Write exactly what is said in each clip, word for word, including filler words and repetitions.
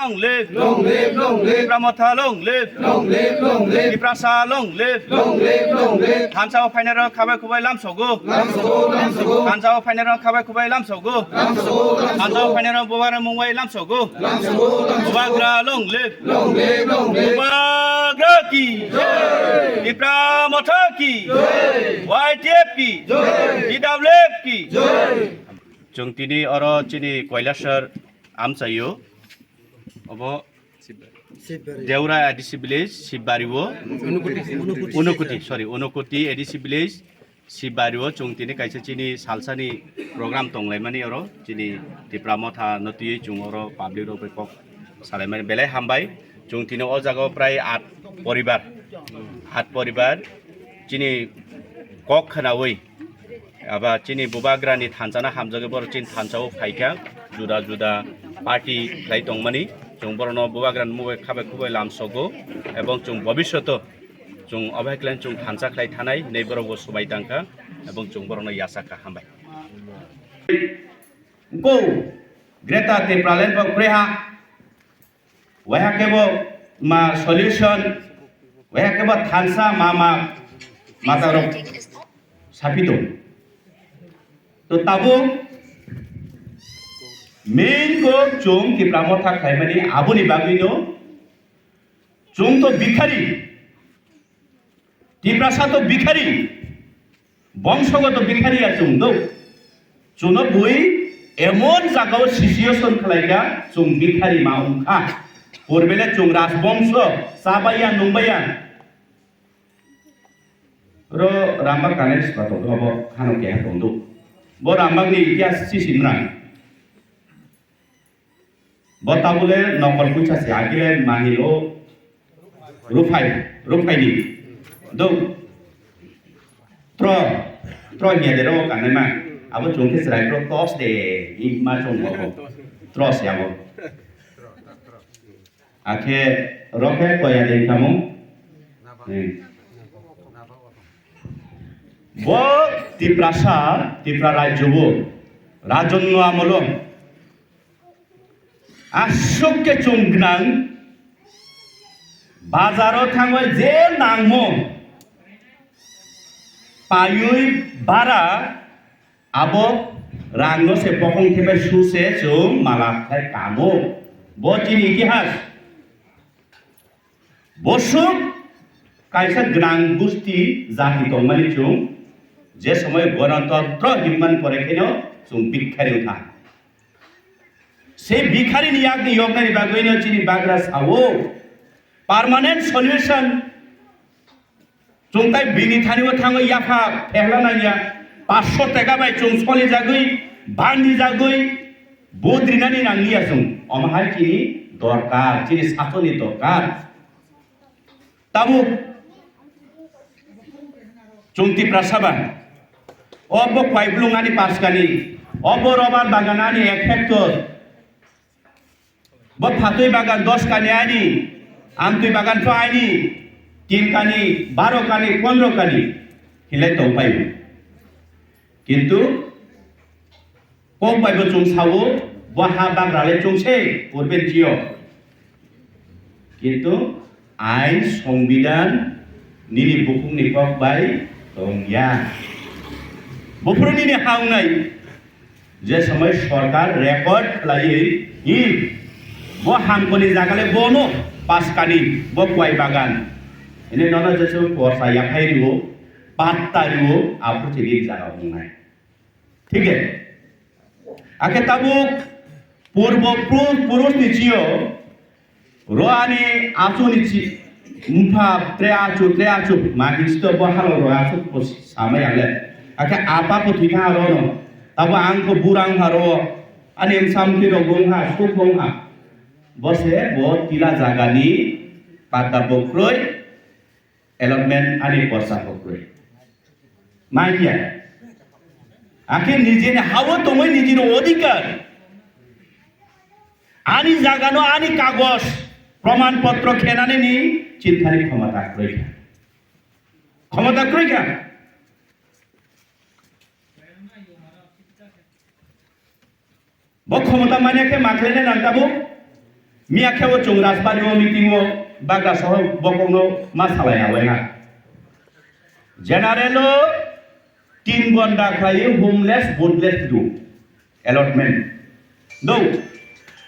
Long live! Long live, long live! Tipra Motha long live! Long live, long live! Tiprasa long live! Long live, long live! Thansa o phainai rok khabai khubai lamsogo. Lamsogo, lamsogo! Thansa o phainai rok khabai khubai lamsogo. Lamsogo, lamsogo! Thansa o phainai rok bubagra mungbai lamsogo. Lamsogo, lamsogo! Bubagra long live! Long live, long live! Bubagra ki jai! Tipra Motha ki jai! Y T F ki jai! T W F ki jai! Chwng tini oro chini Kailasor amchaio. Obo Deura A D C village, Sibari o. Unukuti, sorry, Unukuti A D C village, Sibari o chwng tini kaisa chini salsani program tonglaimani oro. Chini Tipra Motha no twiwi chwng oro public rok bai kok salaimani belai hambai. Chwng tini o jaga o prai at poribar, at poribar chini kok khwnawi aba chini bubagrani thansa no hamjagwi borok chini thansa o phaikha, juda juda party khlai tongmani. Chwng borokno bubagrani mungwi khabai khubai lamsogo, ebong chwng bobishoto chwng obo hai khlai chwng thansa khlai thanai hinwi borok bo swbai tangkha, ebong chwng borokno yachakha, hambai. Go Greater Tipraland bo kwrwi ha. Waiha kebo ma solution, waiha kebo thansa ma ma mata rok sapi tong. To tabuk main ko chwng Tipra Motha khlaimani aboni bagwino chwng to bikhari. Tiprasa to bikhari, bongsogoto bikhari ya chwng do. Chwngno bui emon jagao situation khlaikha, chwng bikhari ma wngkha. Purbele chwng rajbongso, chabaiya, nungbaiya. Ro rambak kanai sba tongkha, bo hano keha tongdo. Bo rambakni itihas si simrang. Bo tabule nokol puisa se agile manilo rufai, rufaini. Do. Tro, tro hiya de ro kanai ma. Abo chwng khe chwrai tro tos de, i ma chwng bo. Tro se abo. Akhe rokhe koya de kamo. Hmm. Bo Tiprasa, Tipra rajyo bo. Rajonno amolo. Aswk khe chwng gwnang, bazaro thangwi je nangmung paiwi bara abo rangno se bokong thephe su se chwng mala khlai kamo. Bo chini itihas. Boswk kaisa gwnang gusti jati tongmani chwng je somoi Ganatantro hinmani pore kheno chwng bikhari wngkha. Se bikharini yakni yoknani bagwino chini bagra sao permanent solution chwng tai bini thani o thangwi yapha phehla nangya, paanch sho taka bai chwng solijagwi, bandijagwi, budrinani nangliya chwng. Omo hai chini dorkar, chini sasoni dorkar. Tabuk chwng Tiprasa ba, obo kwai blung ani paskani, obo robar bagan ani ek hectare, bo phatwi bagan dos kani ani, amtwi bagan pho ani, tin kani, baro kani, pondro kani hinlai tongpai. Kintu kok bai bo chwng sao, bo ha bagra le chwng se purben chio. Kintu ain songbidan nini bukhukni kok bai tongya. Buphuru nini ha wngnai je somoi sorkar record khlaiwi hi bo hamkoni jaga le bono paskani bo kwai bagan. Ini nono jesu porsa yaphai riwo, patta riwo, aphuru chini jaga wngnai. Thik de? Akhe tabuk purbo pru-, purus ni chio ro ani achu ni chi, mpha tre achu, tre achu, ma histo bo halo ro achu ko samai ale. Akhe apa ko thwi kha ro no. Tabuk ang ko burang ha ro, ani msam ki ro gong ha, suk gong ha. Bo se bo tila jaga ni patta bo kroi, allotment ani porsa bo kroi. Manya. Akhe nijini hawo tongwi nijini odhikar. Ani jagano ani kagoj, proman potro khenani ni chinthani khomota kwrwi kha. Khomota kwrwi kha. Bo khomota manya khe ma khlaina nang tabuk? Miya khe o chwng Rajbari o meeting o bagra soho bokong no ma salai awai ha. General o tin gonda khlai homeless, voteless do allotment. Do.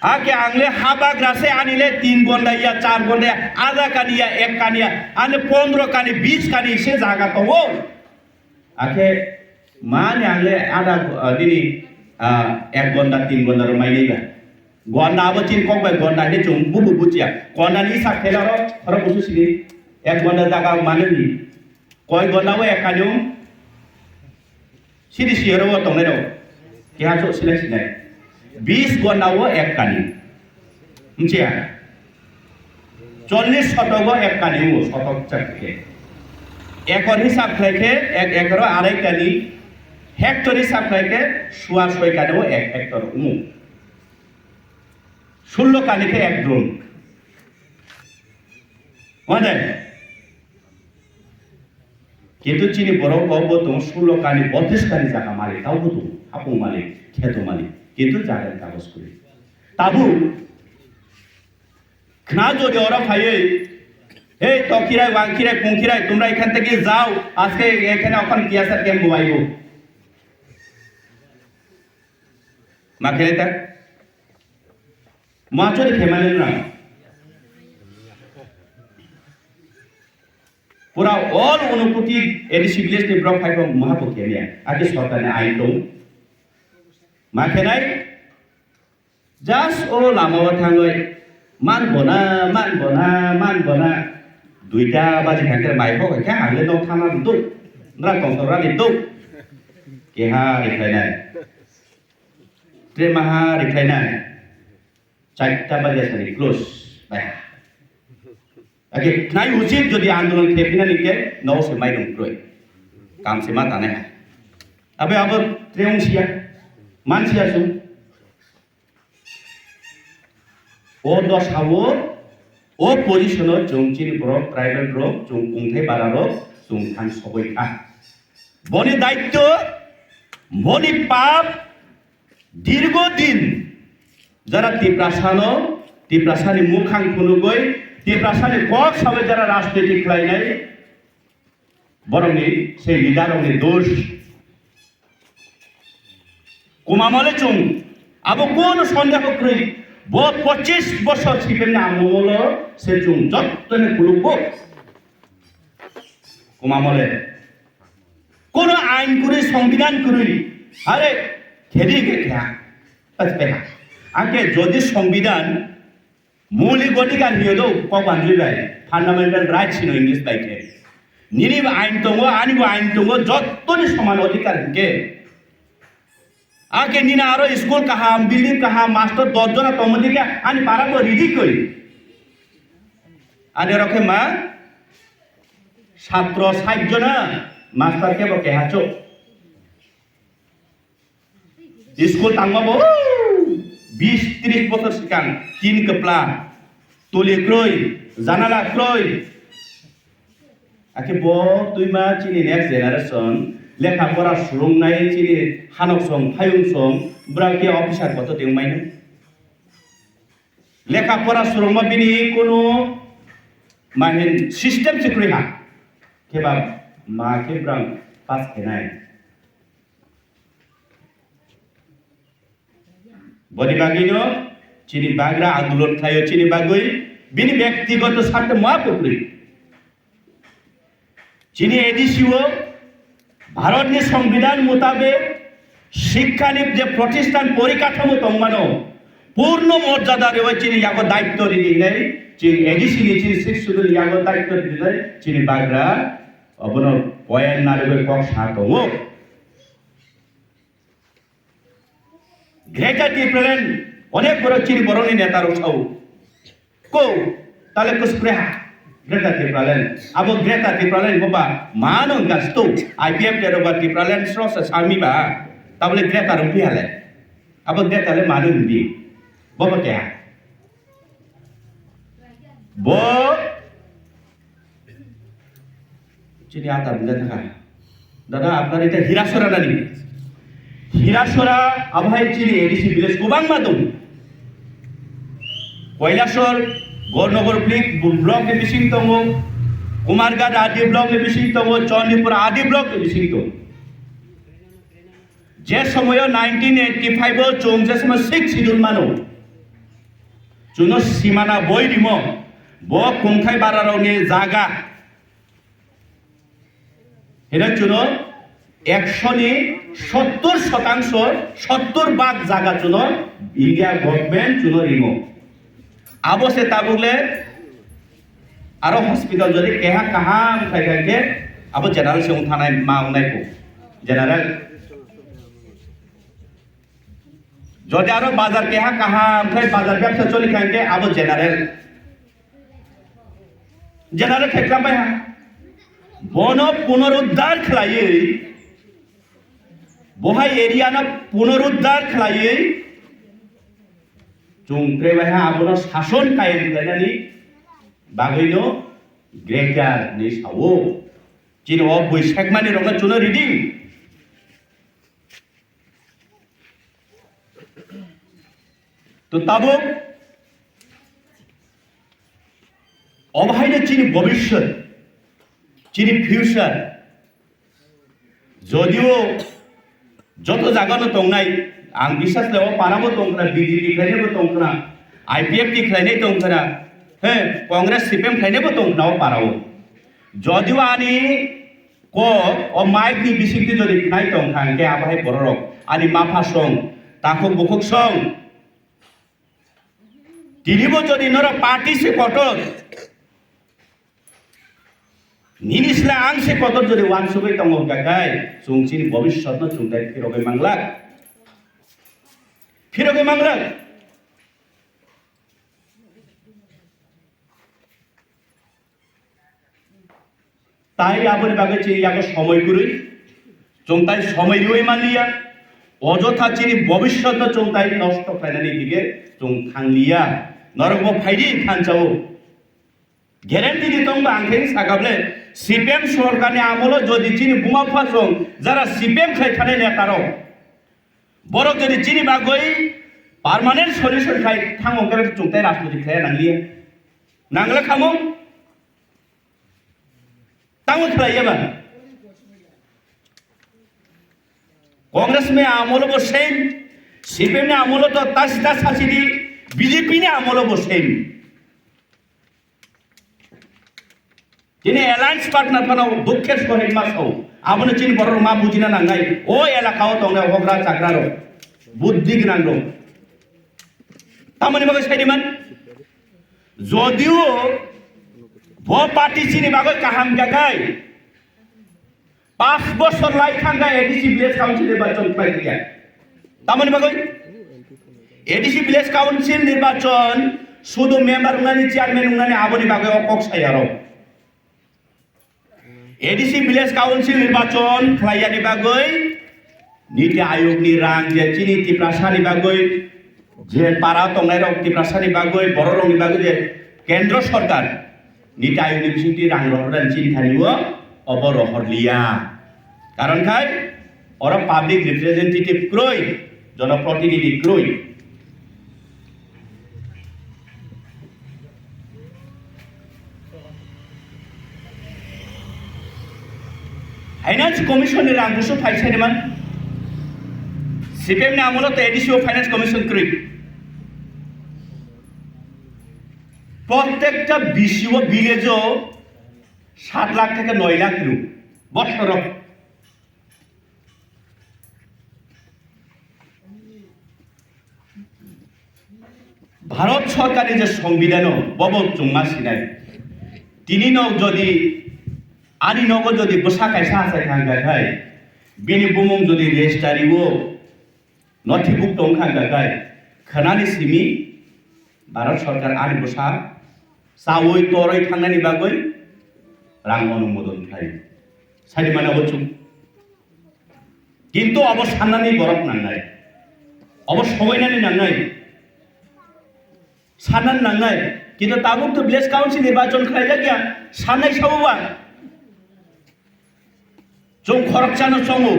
Ake ang le ha bagra se ani le tin gonda ya, char gonda ya, ada kani ya, ek kani ya, ani pondro kani, bis kani se jaga tongo. Akhe mani ang le ada, ah, dini, ah, ek gonda, tin gonda ro mai nai ba. Gonda abo chin kok bai gonda ni chung bubu buchia. Gonda ni sak thela ro, ro busu sini. Ek gonda jaga mani ni. Koi gonda bo ek kani um. Sidi siyoro o tongnai rok keha chok sinai sinai. Bis gonda o ek kani. Mchiya. Chollis sotogo ek kani o sotok chak khe. Ekor hisab khlai khe ek ekor o arai kani. Hector hisab khlai khe sua soi kani o ek hector umu. Sullo kani khe ek drum. Mane? Kintu chini borok kok bo tongo sullo kani, botris kani jaga malik, tabo tongo, hapung malik, kheto malik, kintu jaga ni kagoj kwrwi. Tabuk khna jodi oro phaiwi, "Hey, tokirai, wangkirai, pungkirai, tumra ekhan theke jao, ajke ekhane okhon T S R camp bo aibo." Ma khe ta? Ma chodi khe mane na? Pura all Unakoti A D C village ni borok phai kho maha bo khe ya. Ake sorkar ni ain tong. Ma khe nai? Just o lama o thangwi man bona, man bona, man bona. Duita baji thangkhe mai kho khe ang le nok thana duk. Nra tong tor rani duk. Keha rikhlai nai. Tre maha rikhlai nai. Charta baje sani close bai ha. Ake nai uchit jodi andolon khe phina ni khe no se mai dong kroi. Kam se ma tanai ha. Abe abo treung sia. Man sia su. O dosa o, o position o chwng chini borok tribal rok, chwng kungthai bara rok, chwng thang sogoi kha. Boni daityo, boni pap, দীর্ঘদিন যারা তিপ্রাসানো, তিপ্রাসানি মুখাং phunugwi, তিপ্রাসানি kok sawi jara rajniti khlainai, borokni sei leader rokni dos. Kumamole chwng abo kono sondeho kwrwi, bo pochis bosor sipemni amolo se chwng jottoni khulukgo. Kumamole. Kono ain kwrwi, songbidan kwrwi, are khedi khe kha. Pas peha. Angke jodi songbidan moulik odhikar hiyo do, kok banjui bai, fundamental rights hino English bai khe. Nini bo ain tongo, ani bo ain tongo, jottoni soman odhikar hinkhe. Ake nini aro school kaham, building kaham, master dos jona tongmani khe ani para bo ridi koi. Ani oro khe ma satro sait jona, master khe bo keha chuk. School tangma bo bis tris bosor sikang tin kwpla, tuli kroi, janala kroi. Akhe bo twima chini next generation lekha pora surungnai chini hanok song, phayung song, bwrang khe officer koto tengmai nai. Lekha pora surungma bini kunu mahin system se kwrwi ha. Khe ba ma khe bwrang pass khenai. Boni bagwino chini bagra andolon khlaio, chini bagwi bini byaktigoto sarte ma kwrwi. Chini A D C o Bharatni Songbidan mutabek shikkani je protisthan porikathomo tongmano purno morjada rwi chini yago daityo rini hinwi chini A D C ni chini sixth schedule yago daityo rini hinwi chini bagra obono poyan narigwi kok sa tongo. Greater Tipraland, onek borok chini borokni neta rok sao. Ko, tale ko spreha. Greater Tipraland. Abo Greater Tipraland bo ba mano gasto. I P F te rok ba Tipraland sro sa sami ba. Tabole Greater rok pihale. Abo Greater le mano hindi. Bo ba kya? Bo Chini ata bujai thaka. Dada, apnar eta Hirasora nani? Hirasora abohai chini A D C village kwbangma dong. Kailasor Gornogar bli-, block ni bising tongo, Kumarghat R D block ni bising tongo, Chandipur R D block ni bising tongo. Je somoyo nineteen eighty five o chwng je somoy sixth schedule mano, chwngno simana boi rimo, bo kungthai bararokni jaga. Hino chwngno ekshoni sottor shotangso, sottor bhag jaga chwngno India government chwngno rimo. Abo se tabukle aro hospital jodi keha kaham khai khai khe abo general se wng thanai ma wngnai kho. General. Jodi aro bazar keha kaham khai bazar bebsa choli khai khe abo general. General khai klam bai ha. Bono punoruddhar khlaiwi, bohai area no punoruddhar khlaiwi, chwng tre bai ha abono sason kayam khlainani bagwino greater ni sao. Chini o bui sekmani rokno chwngno reading. To tabuk obo haino chini bobishyot, chini future, jodio joto jagano tongnai, ang biswas le o parabo tongkhna, B J P khlainaibo tongkhna, I P F T khlainai tongkhna, he, Congress C P M khlainaibo tongkhna o parao. Jodio ani kok o mic ni bisingtwi jodi khnai tong kha, hwnkhe abo hai bororok ani mapha song, takhuk bukhuk song. Tinibo jodi norok party se kotor, nini sila ang se kotor jodi wansugwi tongo hwnkha khe, chwng chini bobishyotno chwng tai phirogwi manglak. Phirogwi manglak. Tai aboni bagwi chini yago somoi kwrwi, chwng tai somoi rwui manliya, ojotha chini bobishyotno chwng tai nosto khlainani dige chwng thangliya. Norokbo phaidi thansa-o. Guarantee di tongba ang khe sakable, C P M sorkarni amolo jodi chini buma bupha chwng jara C P M khlai thanai netarok, borok jodi chini bagwi permanent solution khai thango, hwnkhe chwng tai rajniti khlai nangliya. Nangla khamung? Tamo khlaiya ba? Congress ni amolo bo same, C P M ni amolo to tas tas sasi di, B J P ni amolo bo same. Tini alliance partner phano dukhe sohit ma sao, abono chini borok ma bujina nangnai, o elaka o tongnai hogra chagra rok, buddhi gwnang rok. Tamoni bagwi saidi man? Jodio bo party chini bagwi kaham jagai, panch bosor lai thangkha A D C village council nirbachon khlai kha. Tamoni bagwi A D C village council nirbachon sudu member wngnani, chairman wngnani aboni bagwi o kok sayaro. A D C village council nirbachon khlaiyani bagwi Niti Ayog ni rang je chini Tiprasa ni bagwi, je para tongnai rok Tiprasa ni bagwi, borok rok ni bagwi je kendro sorkar Niti Ayog ni bisingtwi rang rohorna chini thani o, obo rohorliya. Karon khai oro public representative kwrwi, jonoprotinidhi kwrwi. Finance Commission ni rang busu phai sani man. C P M ni amolo to A D C o Finance Commission kwrwi. Prottekta B C o village o sat lakh theke noi lakh rw bosoro. Bharat sorkarni je songbidano bobo chwngma sinai. Tini no jodi, ani nogo jodi bwsa kaisa achai thang kha khai, bini bumung jodi registry o nothibuk tong kha khai, khwnani simi Bharat sorkar ani bwsa chawi torwi thangnani bagwi rang onumodon khlai. Saidi mana bo chwng. Kintu abo sannani borok nangnai. Abo sobainani nangnai. Sannani nangnai. Kintu tabuk to village council nirbachon khlaijak ya, sannai sabo ba. Chwng khoroksano chongo,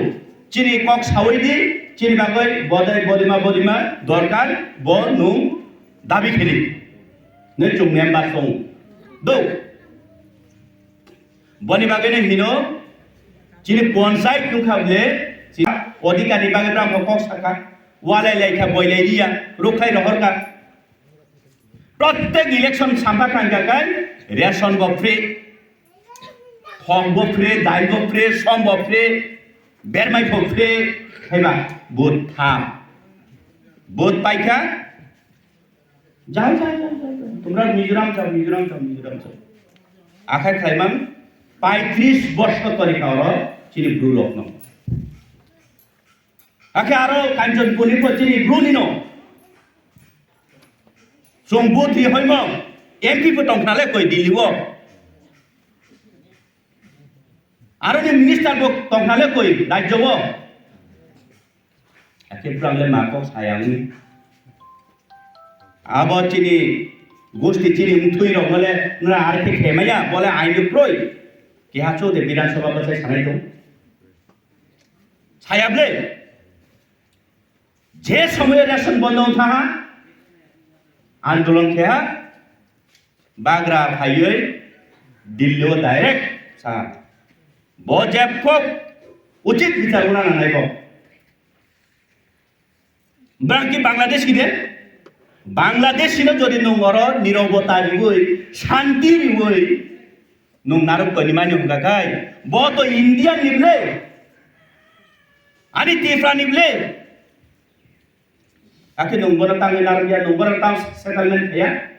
chini kok sawi di, chini bagwi bodai bodima bodima dorkar, bo nwng dabi khili. Nai chwng member song do. Boni bagwi no hino, chini panchayat nukha bole, chi odhikar ni bagwi brang kok saka, walai lai kha, boi lai liya, rukhlai rohor kha. Prottek election sampha kang kha kai, ration bo free, khom bo free, dal bo free, som bo free, bermai bo free, haiba vote tham. Vote paikha, Jai, jai, jai, jai, jai. Tumra Mizoram chao, Mizoram chao, Mizoram chao. Akhai khlaimang paitris borsho torika oro chini bru rokno. Akhe aro Kanchanpur ni pho chini bru nino. Chwng booth ri hoimo M P pho tongkha le koi Delhi o. Aro ni minister bo tongkha le koi rajyo o. Akhe bwrang le ma kok saya wngwi. Abo chini gusti chini wngthwi rok no le nra ar khe khemaya, bo le aini kroi. Keha chode Bidhan Sabha bwsai sanai tong. Saya ble. Je somoyo ration bondo wngkha ha, andolon khe ha, bagra phaiwi Delhi o direct sa. Bo jeb kok uchit bichar wngna nangnai bo. Bangki Bangladesh ki de? Bangladesh hino jodi nung oro nirobota riwi, shanti riwi, nung naruk koni mani hwnka kai, bo to Indian ni ble, ani Tripura ni ble, akhe nung bono tangwi naruk ya, nung bono tang settlement ya.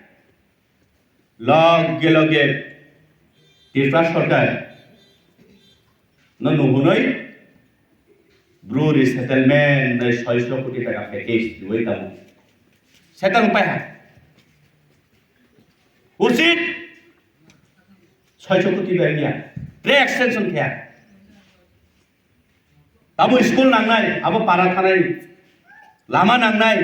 Loge loge Tripura sorkar no nuhunoi Bru resettlement nai soiso koti taka package riwi tamo. Settle pai ha. Usit soiso koti bai ya. Pre extension khe. Tamo school nangnai, abo para thanai, lama nangnai,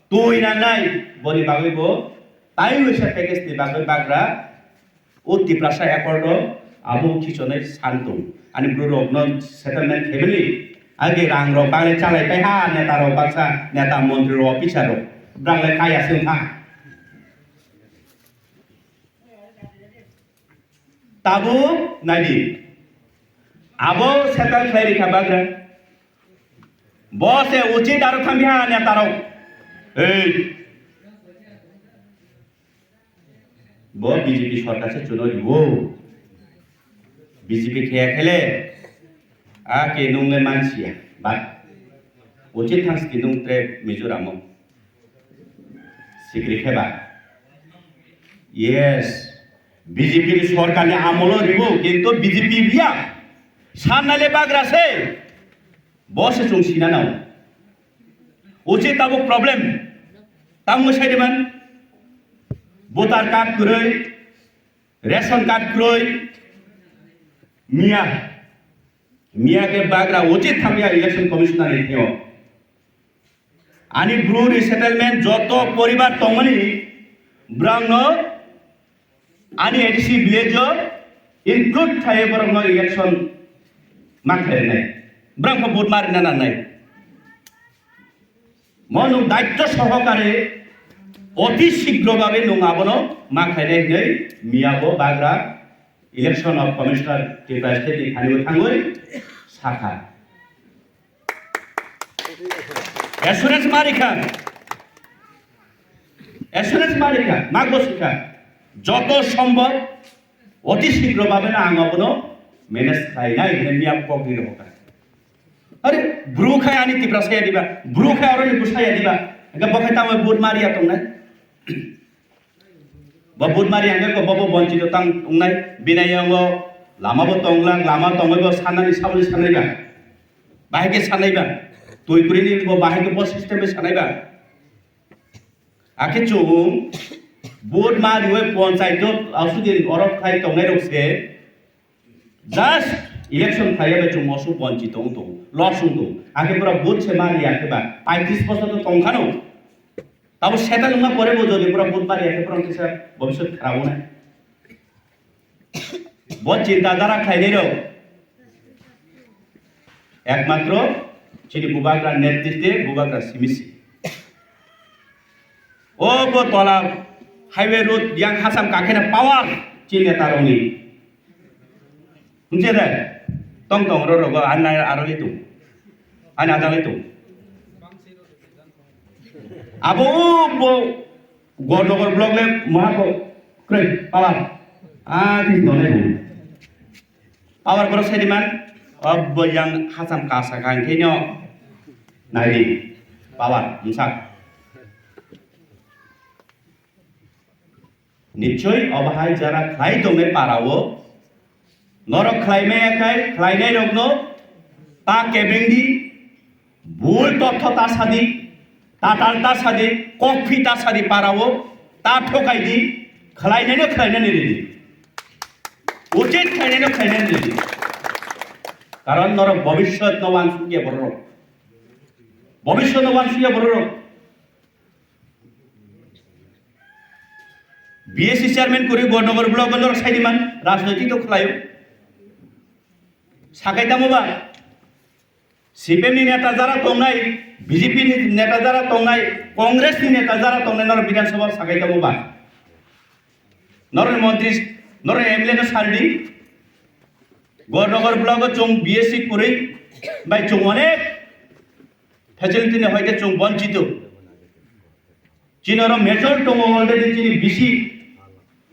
twi nangnai, boni bagwi bo tai waisa package ni bagwi bagra o Tiprasa accord o abo khichonai san tong. Ani bru rok no settlement family age rang rok bagwi chalai pai ha neta rok baksa neta montri rok officer rok brang lai kaya sung ha. Tabuk naidi. Abo settle khlai rikha bagra. Bo se uchit aro thambiha neta rok. Ei. Bo B J P sorkar se chuno riwo. B J P khe khele. A ke nung le mansiya. But uchit thang sti nung tre Mizoram o. Sikri kheba. Yes. B J P ni sorkar ni amolo ribo, kintu B J P riya. Sanna le bagra se. Bo se chwng sina nao. Uchi tabuk problem. Tamo sai de man. Voter card kwrwi, ration card kwrwi. Miya. Miya ke bagra uchi thamya election commissioner ni thio. Ani Bru resettlement joto poribar tongmani, brangno ani A D C village o include khlaiwi borokno election ma khlainai. Brang kho vote ma rina nangnai. Mo nwng daityo sohokare oti sigro babe nwng abono ma khlainai hinwi miya bo bagra election of commissioner Tripura state ni thani bo thangwi sakha. Assurance ma rikha. Assurance ma rikha, ma gosika. Joto sombhob oti sigro babe na ang abono manage khlainai hinwi miya kok ni rohokha. Are bru khai ani Tiprasa ya diba, bru khai aro ni busa ya diba. Engka bo khai tamo vote ma riya tongnai. Bo vote ma riya engka ko bo bo bonchito tang tongnai. Bini yango lama bo tonglang, lama tongwi bo sanani saboni sanai ba. Bahai khe sanai ba. Twi kwrwini bo bahai khe bo system bai sanai ba. Akhe chwng vote ma riwi ponchayat o aswk din orok khai tongnai rok se just election khlaiya bai chwng moso bonchi tong tong, loss wng tong. Akhe pura vote se ma riya khe ba paitris bosor to tong khano. Tabo settle wngma pore bo jodi pura vote ma riya khe pura kisa bobisot kharap wngnai. Bo chinta dhara khlainai rok ekmatro chini bubagra netrite bubagra simisi. O bo tola highway road yang hasam kakhena power chini netarokni. Hwnse de? Tong tong ro rogo ani aro litung. Ani ajak litung. Abo o bo Gornogor block le maha ko kroi power. Ah, kis nonai bo. Power borok saidiman, o bo yang hasam kasa kha hwnkhe no naidi power msak. Nichoi obo hai jara khlai tongnai para o norok khlai maya khai khlainai rokno ta kebeng di. Bul totho ta sadi, tatal ta sadi, kokphi ta sadi parao, ta thokai di, khlainai no khlainani ridi. Uchit khlainai no khlainani ridi. Karon norok bobishyot no wansukya bororok. Bobishyot no wansukya bororok. B S C chairman kori Gornogor block o norok saidiman rajnoitik to khlaio. Sakai tamo ba? C P M ni neta jara tongnai, B J P ni neta jara tongnai, Congress ni neta jara tongnai norok Bidhan Sabha sakai tamo ba? Norok ni montri, norok ni M L A no saldi. Gornogor block o chwng B S C kwrwi bai chwng onek facility ni hoite chwng bonchito. Chini oro major tongo already chini B C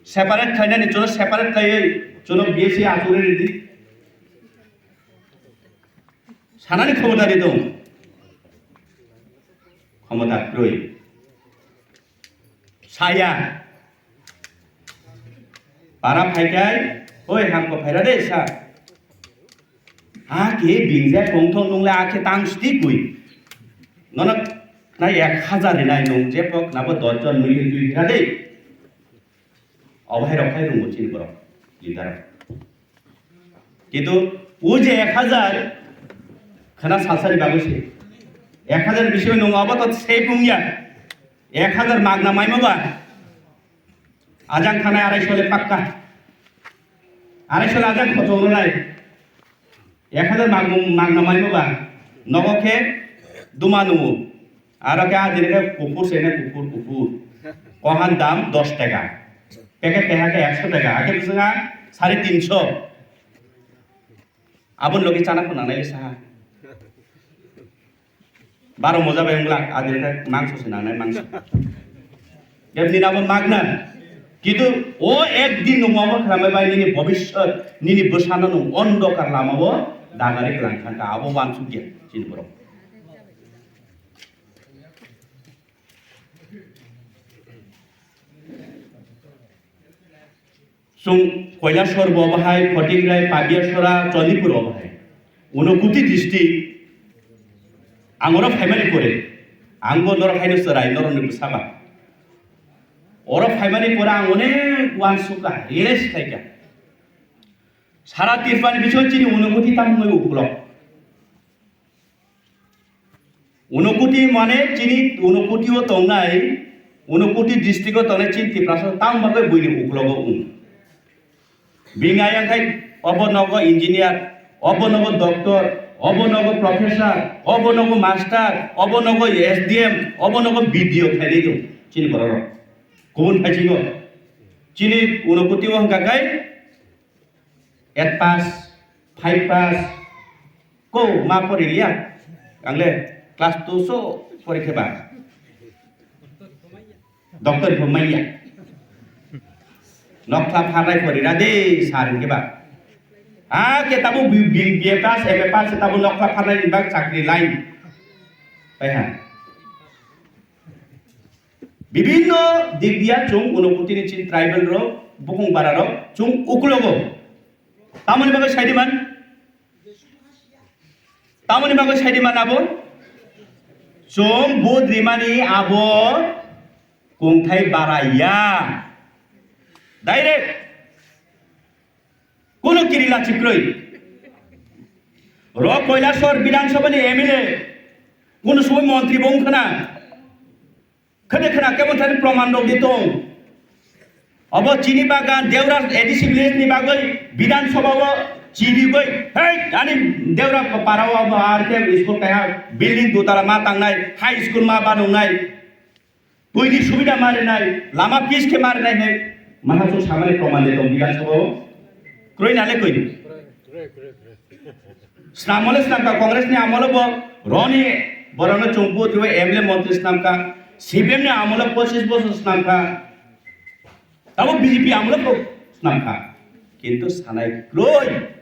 separate khlainani chwngno separate khlaiwi chwngno B S C achugwi ridi. Sanani khomota di tong. Khomota kwrwi. Saya. Para phaikai, oi hamko phaira de sa. Ha ke bingjak tongthok nungle akhe tang stikwi. Nono na ek hajar rinai nung je pok nabo dos jon nui twi hira de. Obo hai rok hai rungo chini borok leader. Kintu o je ek hajar khana salsani bagwi se. Ek hajar bisingo nung obo to safe wngya. Ek hajar magna maimo ba. Ajang thanai arai sole pakka. Arai sole ajang khochong ronai. Ek hajar mag-, magna maimo ba. Nogo khe duma nungo. Aro khe ajini khe kuphur se ne kuphur kuphur. Kohan dam dos taka. Packet keha khe ekso taka. Akhe bisingha sare tinso. Aboni logi chana phunang nai saha. Baro moja bai wngla, adin khe mangso se nangnai mangso. Khe nini abo magna. Kintu o ek din no momo khramai bai nini bobishyot, nini bwsano no ondokar lama o dagari kwlang thangkha, abo wansukya chini borok. Chwng Koilasor bo bahai, Photingrai, Pabiasora, Chondipur bo bahai. Unakoti district, ang oro phaimani pore, ang bo norok haino chwrai, norokni bwsaba. Oro phaimani pore ang onek uansukha, realize khlaikha. Sara Tripurani bisingo chini Unakoti tamo wngwi uklok. Unakoti mane chini Unakoti o tongnai, Unakoti district o tongnai chini Tiprasa tamo bagwi buini uklogo wng. Bini ayang khai obo nogo engineer, obo nogo doctor, obo nogo professor, obo nogo master, obo nogo S D M, obo nogo B D O khainai tong chini bororok. Kubun phaisingo chini Unakoti o hwnkha khai eight pass, five pass, ko ma pori liya. Ang le class two so pori khe ba. Doctor pho manya. Nokla pharnai pori ra de sar hwnkhe ba. A ke tabu B-, B-, B A pass, M A pass tabu nokla pharnai ni bak chakri line. Pai ha. Bibinno dik dia chwng Unakoti ni chini tribal rok, bukung bara rok chwng uklogo. Tamoni bagwi saidi man? Tamoni bagwi saidi man abo? Chwng vote rimani abo kungthai bara ya. Direct. Kunu kiri lachi kwrwi. Ro Koilasor Bidhan Sabha ni M L A, kunu subui montri bo wngkhwna. Khede khwna kebo thani proman rok di tong. Obo chini bagan Deura A D C village ni bagwi Bidhan Sabha o chirigwi, "Hey, ani Deura para o abo ar khe school kaiha building dutala ma tangnai, high school ma banwngnai." Twi ni subida ma rinai, lama pis khe ma rinai hai, maha chwng samani proman de tong Bidhan Sabha o. Kroi na le koi? Snam le snam kha, Congress ni amolo bo roni borokno chwng vote rwi M L A montri snam kha, C P M ni amolo pochis bosor snam kha, tabo B J P amolo bo snam kha. Kintu sanai kroi,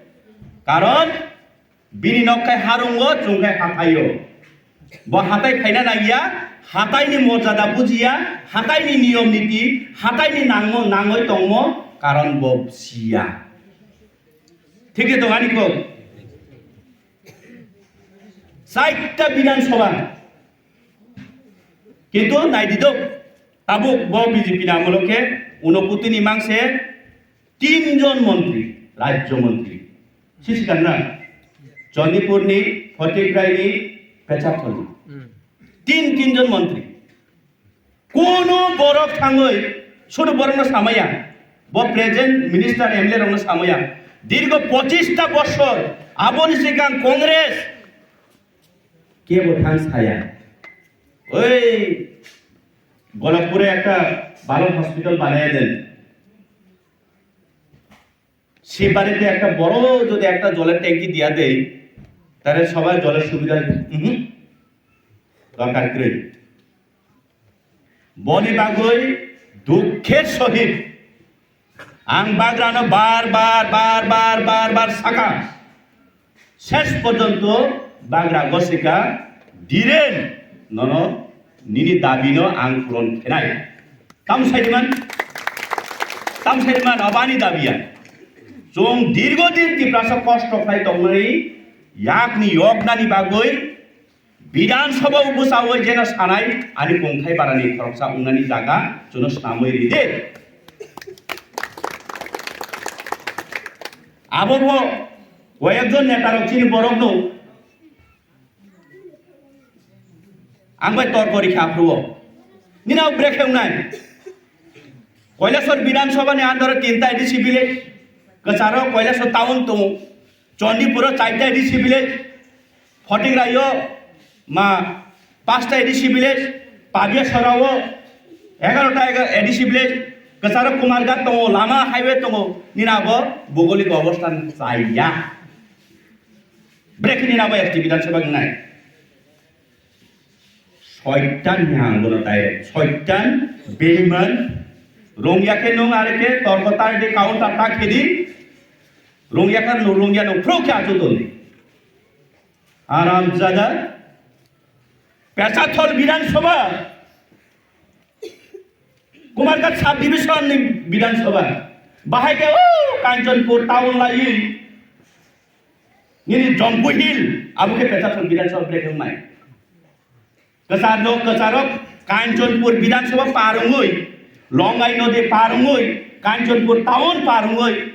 karon bini nok khai harungo, chwng khai hathaio. Bo hatai phaina nangya, hatai ni morjada bujiya, hatai ni niyom niti, hatai ni nangmo, nangoi tongmo, karon bo siya. Thik khe tong ani kok. Chaita Bidhan Sabha. Kintu nai di dok, tabuk bo B J P ni amolo khe unokoti ni mangse tin jon montri, rajyo montri. Sisi kan na? Jondipur ni, Photigrai ni, Pecharthal ni. Tin, tin jon montri. Kono borok thangwi sudu borokno samaya. Bo present minister M L A rokno samaya. Dirgo pochis ta bosor aboni sikang Congress kebo thang saya. Oi Golapure ekta bhalo hospital banaya den. Sibari te ekta boro jodi ekta joler tanki diya dei, tare sobai joler subida, mhm, dorkar kroi. Boni bagwi dukher sohit ang bagrano bar bar, bar bar, bar bar saka. Ses porjonto bagra gosika, Dhiren, nono nini dabino ang puron khenai. Tam saiman, tam saiman abani dabiya. Chwng dirgo din Tiprasa kosto khlai tongmani yakni yoknani bagwi Bidhan Sabha o bwchawi jena sanai ani kongthai barani khoroksa wngnani jaga chwngno snamwi ride. Abo bo koyekjon netarok chini borokno ang bai torkori kha aphuru o. Nini abo brekhe wngnai. Kailasor Bidhan Sabha ni under o tinta A D C village, kwcharo Kailasor town tongo, Chandipuro chaita A D C village, Photigrai o ma pasta A D C village, Pabia Sorao egarota A D C village, kwcharo Kumarghat tongo, lama highway tongo, nini abo bhougolik obosthan chaya. Brekhe nini abo S T Bidhan Sabha wngnai. Soitan ni ang bono direct. Soitan, beiman, rungya khe nung are khe torko ta di, counter ta khe di, rungya khe nung, rungya nung, phro khe achu toni. Haramzada, Pecharthal Bidhan Sabha, Kumarghat Sub Division ni Bidhan Sabha, bahai khe o Kanchanpur town lai, nini Jampui Hill, abo khe Pecharthal Bidhan Sabha brekhe wngnai. Kwchar no, kwcharo Kanchanpur Bidhan Sabha par wngwi, Longai Nodi par wngwi, Kanchanpur town par wngwi,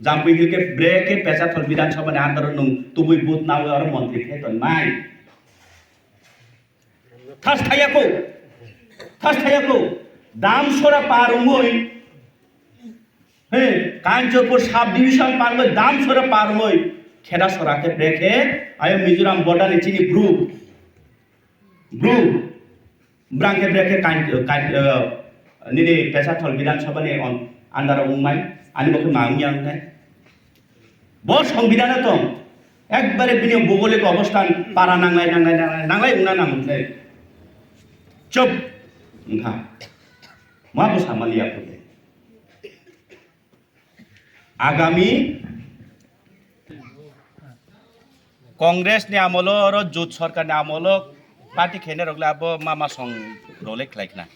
Jampui Hill khe brekhe Pecharthal Bidhan Sabha ni under o nung tubui vote nawi oro montri khe tonmai. Thas thaya kho, thas thaya kho, Damsora par wngwi, He, Kanchanpur sub division pargoi Damsora pargoi kheda sora khe brekhe ayo Mizoram border ni chini bru. Bru. Brang khe brekhe kan, kan, eh, nini Pecharthal Bidhan Sabha ni on, under o wngmai. Ani bo khe ma wngya wngnai. Bo Songbidhano tong. Ekbare bini bhougolik obosthan para nanglai, nanglai, nanglai, nanglai wngna nang wngnai. Chup. Wngkha. Ma bo samaliya kho. Agami Congress ni amolo oro jut sarkar ni amolo party khainai rok le abo mama song rok le khlai khna.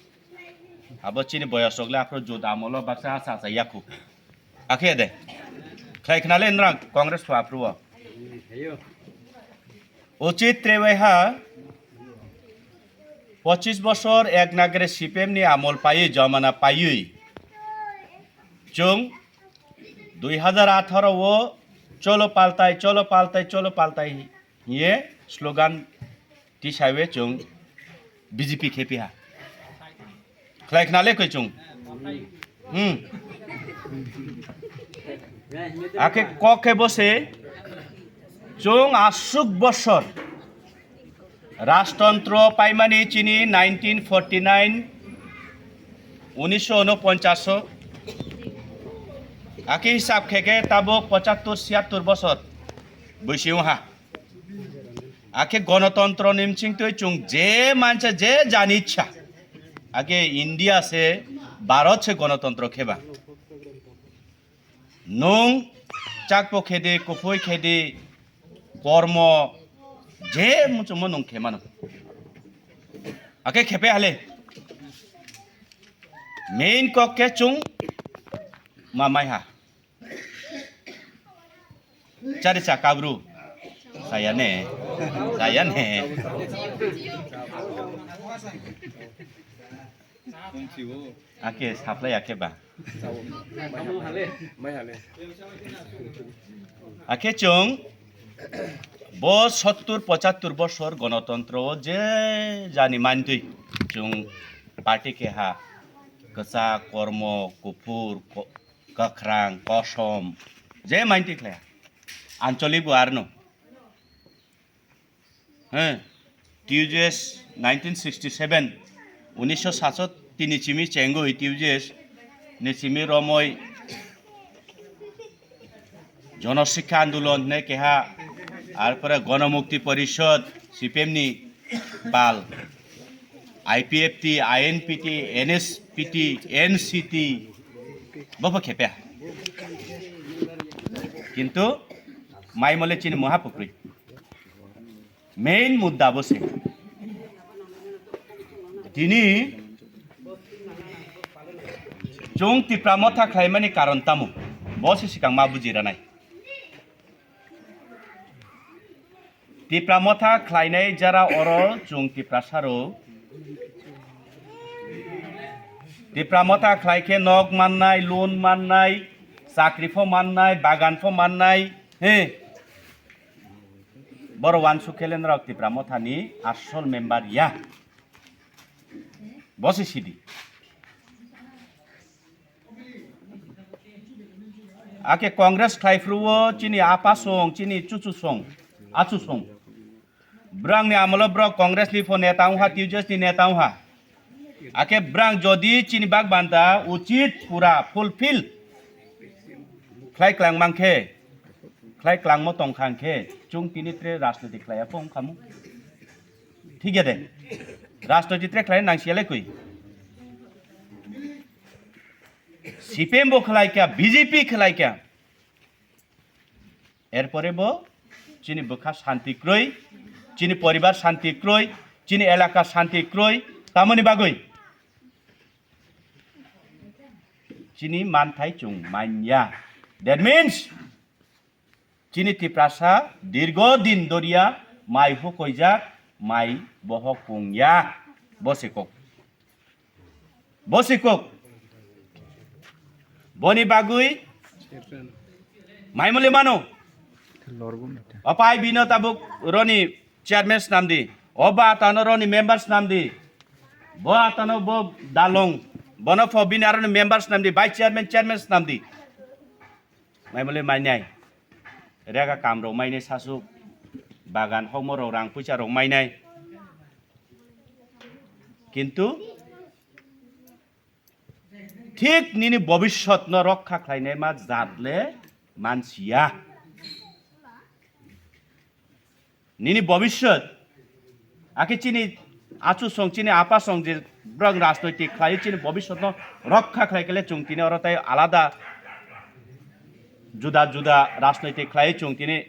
Abo chini boyos rok le aphuru jut amolo baksa asa asa yaku. Akhe de. Khlai khna le nrang Congress pho aphuru o. Uchit tre waiha pochis bosor ek nagre C P M ni amol paiwi, jomana paiwi. Chwng dui hazar atharo o cholo paltai, cholo paltai, cholo paltai hiye slogan tisaiwi chwng B J P khe piha. Khlai khna le koi chwng. Hmm. Akhe kok khe bo se chwng aswk bosor Rajtantro paimani chini nineteen forty nine, unisho unoponchash o. Akhe hisab khe khe tabuk pochattor siyattor bosor bwswi wngha. Akhe gonotontro ni mchingtwi chwng je mansa je jani ichha. Akhe India se, Bharat se gonotontro kheba. Nwng chakpo khedi, kuphoi khedi, kormo, je muchungmo nwng khe mano. Akhe khepe hale. Main kok khe chwng ma mai ha. Chari cha kabru. Saya ne. Saya ne. Ake saplai ake ba. Ake chwng bo sottur pochattor bosor gonotontro o je jani mantwi chwng party keha kwchak, kormo, kuphur, ko-, kwkhrang, kosom je mantwi khlai. Anchalik bo arno. He, T U J S nineteen sixty seven, unisho satsot tini chimi chengoi T U J S ni chimi romoi Jono Sikha Andolon hwnwi keha, arpore Gono Mukti Porishod, C P M ni bal, I P F T, I N P T, N S P T, N C T, bobo khepe. Kintu mai mole chini moha pukrwi. Main mudda bo se. Tini chwng Tipra Motha khlaimani karon tamo? Bo se sikang ma buji ranai. Tipra Motha khlainai jara oro chwng Tiprasa rok. Tipra Motha khlai khe nok mannai, loan mannai, chakri pho mannai, bagan pho mannai, he. Boro wansuk khe le norok Tipra Motha ni asol member ya. Bo se sidi. Ake Congress khlai phuru o chini apa song, chini chuchu song, achu song. Brang ni amolo brok Congress ni pho neta wngha, T U J S ni neta wngha. Ake brang jodi chini bak banta uchit pura fulfill khlai klang mankhe, khlai klangmo tongkha hwnkhe, chwng tini tre rajniti khlaiya pho wngkhamu. Thik ya de? Rajniti tre khlai nangsiya le kwi. C P M bo khlai kha, B J P khlai kha. Erpore bo chini bwkha shanti kwrwi, chini poribar shanti kwrwi, chini elaka shanti kwrwi, tamoni bagwi chini manthai chwng manya. That means, chini Tiprasa dirgo din doriya mai hukoijak, mai bohok kungya, bo se kok. Bo se kok. Boni bagwi mai mole mano. Opai bino tabuk roni chairman snamdi. Oba atano roni member snamdi. Bo atano bo dalong. Bono pho bini aroni member snamdi. Vice chairman, chairman snamdi. Mai mole mai nai. Rega kam rok mai nai sasuk. Bagan hokmo rok rang puisa rok mai nai. Kintu thik nini bobiswt no rokha khlainai ma jat le mansiya. Nini bobiswt, akhe chini achu song, chini apa song je brang rajnoitik khlai chini bobiswt no rokha khlai kele chwng tini oro tai alada juda juda rajnoitik khlai chwng tini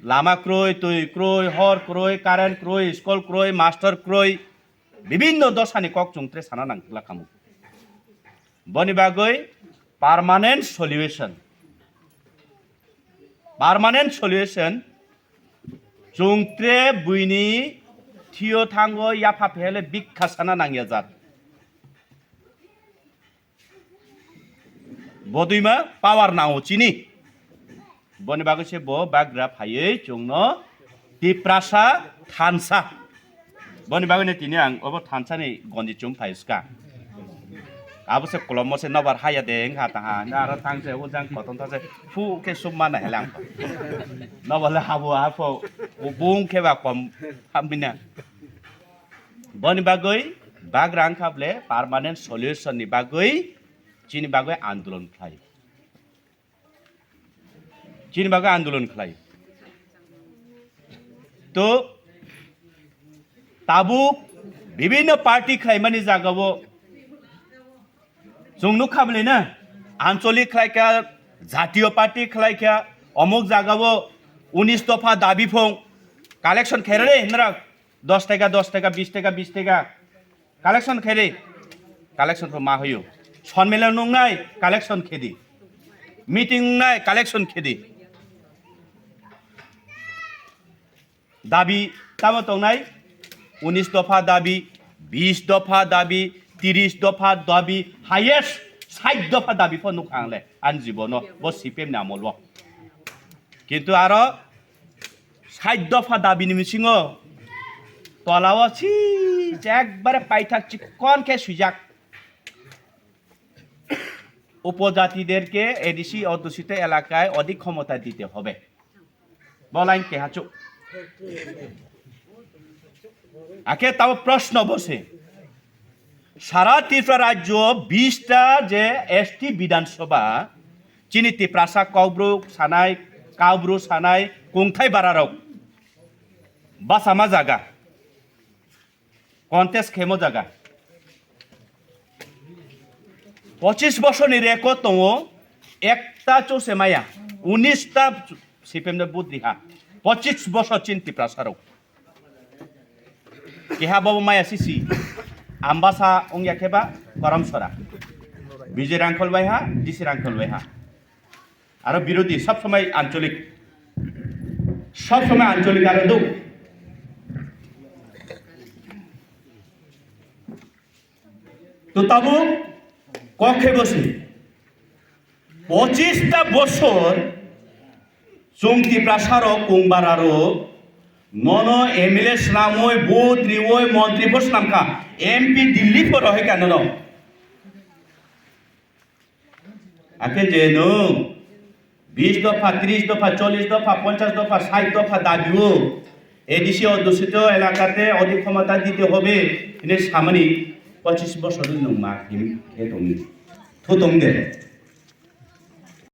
lama kroi, twi kroi, hor kroi, current kroi, school kroi, master kroi, bibinno dosani kok chwng tre sana nang kla khamu. Boni bagwi permanent solution. Permanent solution, chwng tre buini thio thango yapha phele bikha sana nangya jat. Bodwima power nango chini. Boni bagwi se bo bagra phaiwi chwngno Tiprasa thansa. Boni bagwi no tini ang obo thansa ni gonji chum phai ska. Abo se kolom se nobar haya de wngkha taha. Aro thang se ujang koton thang se phu khe sum mana helang. Nobar le habo hapho. Bung khe ba kom hamina. Boni bagwi bagra wngkha ble permanent solution ni bagwi chini bagwi andolon khlai. Chini bagwi andolon khlai. To tabuk bibhinno party khlaimani jagao chwng nukha bwlai na, ancholik khlaikha, jatiyo party khlaikha, omuk jagao unis dopha dabi phung collection khairare hinra dos taka, dos taka, bis taka, bis taka collection khairi, collection pho ma hoyo. Sonmelo nungnai collection khedi, meeting nungnai collection khedi. Dabi tamo tongnai, unis dopha dabi, bis dopha dabi, tiris dopha dabi, highest sait dopha dabi pho nukha ang le ani jibono bo C P M ni amol o. Kintu aro sait dopha dabi ni bisingo tolao si ekbare paithak chikon khe swijak. উপজাতিদেরকে এডিসি অধ্যুষিত এলাকায় অধিক ক্ষমতা দিতে হবে। Bo line keha chuk. Akhe tabo proshno bo se. Sara Tripura rajyo bista je S T Bidhan Sabha, chini Tiprasa Kokborok sanai, Kaubru sanai, kungthai bararok bachama jaga. Contest khemo jaga. Pochis bosorni record tongo, ekta chuse maya, unis ta C P M ni vote riha. Pochis bosor chini Tiprasa rok. Keha bobo maya sisi, Ambasa ongya kheba Karamsora. Bijoy Rangkhol bai ha, D C Rangkhol bai ha. Aro birodhi sob somoi ancholik, sob somoi ancholik aro duk. To tabuk kok khe bosi pochis ta bosor chwng Tiprasa rok kung bara rok nono M L A swnamwi, vote riwi, montri pho swnamkha, M P Delhi pho rohorkha nono. Akhe je nwng bis dopha, tris dopha, chollis dopha, ponchas dopha, sait dopha dabi o, A D C অধ্যুষিত এলাকাতে অধিক ক্ষমতা দিতে হবে, hwnwi samani pochis bosor nwng ma him khe tongni. Thu tong de.